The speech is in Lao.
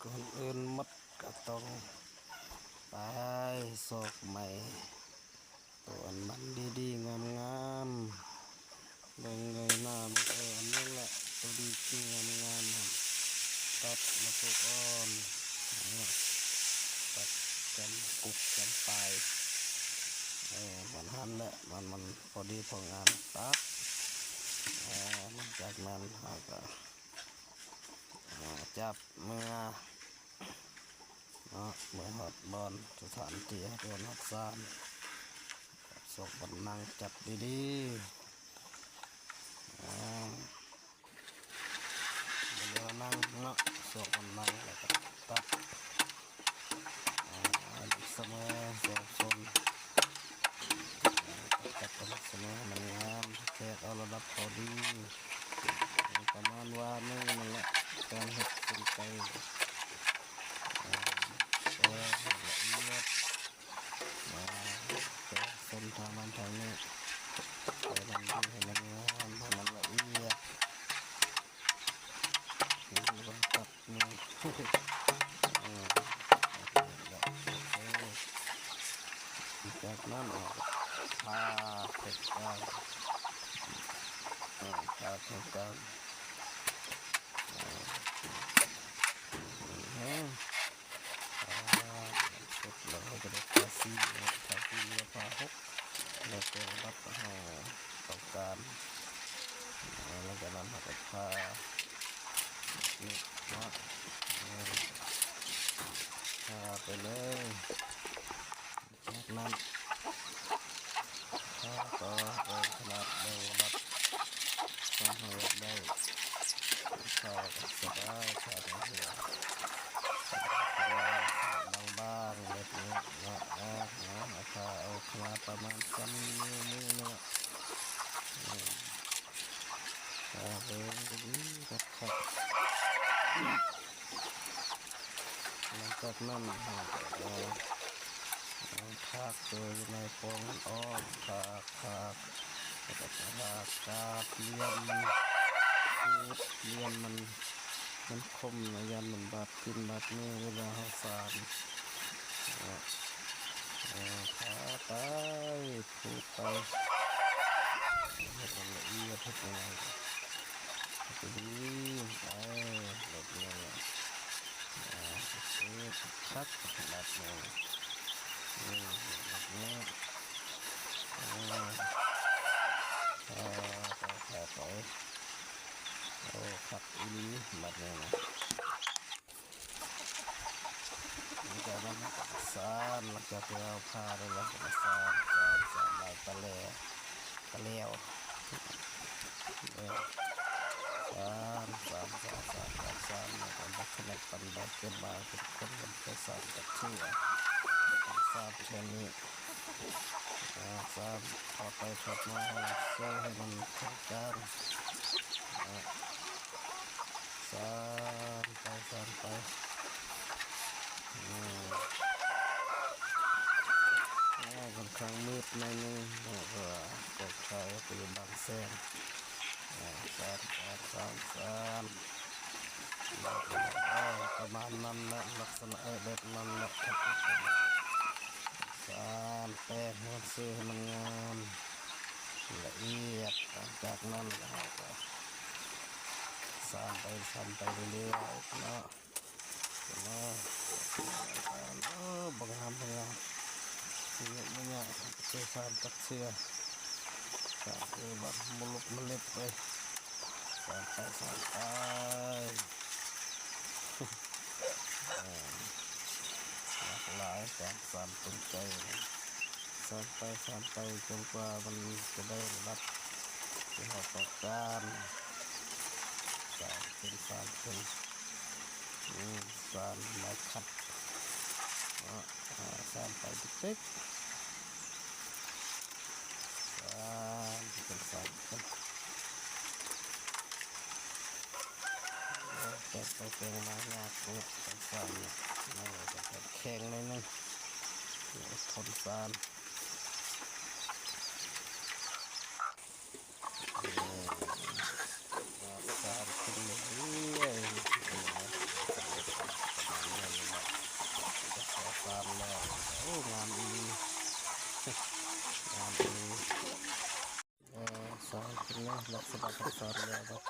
ກ່ອນອື່ນໝົດກໍຕ້ອງໄປຊອກໃໝ່ໂຕອັນມັນດີໆງາມໆ ເບິ່ງເລີຍໜ້າມັນ ເອີ ອັນນີ້ແຫຼະ ໂຕດີໆງາມໆຫັ້ນ ຕັດມາປູກອ່ອນ ຕັດຈຳກຸກຈຳປາຍ ເອີ ມັນຫັ້ນແຫຼະ ມັນ ມັນພໍດີພໍງາມ ຕັດ ເອີ ຫຼັງຈາກນັ້ນເຮົາກໍ ອ່າ ຈັບເມືອເນາະ ເມືອຮອດບ່ອນສະຖານທີ່ ຮອດເຮືອນຮອດຊານ ຊອກບ່ອນນັ່ງ ຈັບດີໆ ອ່າ ເວລານັ່ງເນາະ ຊອກບ່ອນນັ່ງ ແລ້ວກໍຕັດ ອ່າ ໃຫ້ມັນສະເໝີສອງໂຊນ ອ່າ ຕັດໃຫ້ມັນສະເໝີ ໃຫ້ມັນງາມ ແທກເອົາລະດັບພໍດີ ປະມານວາໜຶ່ງນັ້ນແຫຼະ ການເຮັດເສັ້ນໄກ່ ເອີ ໃຫ້ລະອຽດ ເອີ ເສັ້ນທາງນັ້ນທາງນີ້ ໃຫ້ມັນດີ ໃຫ້ມັນງາມ ໃຫ້ມັນລະອຽດ ແລ້ວກໍຕັດ ນີ້ ເອີ ຈາກນັ້ນເຮົາກໍທາເສັ້ນກາງ ເອີ ທາເສັ້ນກາງ ເອີ ເອີ ເອີ ເສັດແລ້ວເຮົາກໍໄດ້ທາສີເນາະ ທາສີເຫຼືອ ທາຫົກ ແລ້ວແຕ່ລະດັບເຮົາຕ້ອງການ ເອີ ຫຼັງຈາກນັ້ນເຮົາກໍທາ ນີ້ເນາະ ເອີ ທາໄປເລີຍ ຈາກນັ້ນ ທາຕໍ່ ເບິ່ງຂະໜາດ ເບິ່ງລະດັບ ຕາມເຮົາຢາກໄດ້ ທາກໍສະບາຍ ທາໄປເທື່ອ ບາງໆ ແບບນີ້ເນາະ ເອົາ ເອົາ ເອົາ ທາເອົາຂະໜາດປະມານສ່ຳນິ້ວມືນີ້ແຫຼະ ເອີ ເອົາເບິ່ງດີໆ ຄັກໆ ຫຼັງຈາກນັ້ນເຮົາກໍເອົາ ເອົາທາກໂຕຢູ່ໃນປ່ອງມັນອອກ ທາກ ທາກ ແລ້ວກໍທາກ ທາກລຽນມັນ ຂູດລຽນມັນ ມັນຄົມນະ ຢ້ານມັນບາດຕີນບາດມືເວລາເຮົາສານ ເອີ ເອີ ທາໄປ ຂູດໄປ ເຮັດໃຫ້ລະອຽດ ເຮັດຈັ່ງໃດກໍດີ ເອີ ແບບນີ້ແຫຼະ ເອີ ຄັກ ແບບນີ້ ເອີ ແບບນີ້ ເອີ ເອີ ໄປ ໄປ ໄປ ໂອ້ ຄັກອີ່ຫຼີ ແບບນີ້ນະ. ຫຼັງຈາກນັ້ນເຮົາກໍມາສານ ຫຼັງຈາກທີ່ເຮົາຜ່າໄດ້ແລ້ວ ເຮົາກໍມາສານ ສານ ສານລາຍຕະແຫຼວ ຕະແຫຼວ ເອີ ສານ ສານ ສານ ສານ ສານ ສານ ແລ້ວກໍບໍ່ຂະແນກປານໃດ ເກີດມາເປັນຄົນກໍບໍ່ເຄີຍສານຈັກເທື່ອ ສານແຄ່ນີ້ ອ່າ ສານ ທອດໄປທອດມາ ໃຫ້ມັນເຊື່ອ ໃຫ້ມັນເຂົ້າກັນ ອ່າ ສານໄປ ສານໄປ ອືມ ໂອ້ ຄ່ອນຂ້າງມືດໜ້ອຍໜຶ່ງເນາະ ເພາະວ່າກ້ອງຖ່າຍເຮົາກໍຢູ່ບາງແສນ ອ່າ ສານ ສານ ສານ ສານ ເອີ ປະມານນັ້ນແຫຼະ ລັກສະນະ ເອີ ແບບນັ້ນແຫຼະ ສານແປ້ງໃຫ້ມັນສວຍ ໃຫ້ມັນງາມ ລະອຽດ ຫຼັງຈາກນັ້ນເຮົາກໍສານໄປ ສານໄປເລື້ອຍໆເນາະ ເນາະ ເອີ ບໍ່ງາມ ບໍ່ງາມ ບໍ່ຍາກ ບໍ່ຍາກ ໄປສານກັບເສືອ ສານຄືບັກມະລຸກມະເລັບໄປ ສານໄປ ສານໄປ ເອີ ຫຼາກຫຼາຍການສານຕົງໄກ່ ສານໄປ ສານໄປ ຈົນກວ່າມັນຈະໄດ້ລະດັບທີ່ເຮົາຕ້ອງການ ສານຂຶ້ນ ສານຂຶ້ນ ອືມ ສານໄມ້ຂັດ ເນາະ ອ່າ ສານໄປເຕັກໆ ສານເປັນສານເປັນ ແຕ່ງໄປແຕ່ງມາຍາກເນາະ ເປັນສານເນາະ ແຂງໜ້ອຍໜຶ່ງ ອົດທົນສານ ເອີ ສານຂຶ້ນເລື້ອຍໆ ປະມາ ເນາະ ລັກສະບາກອກສານແລ້ວ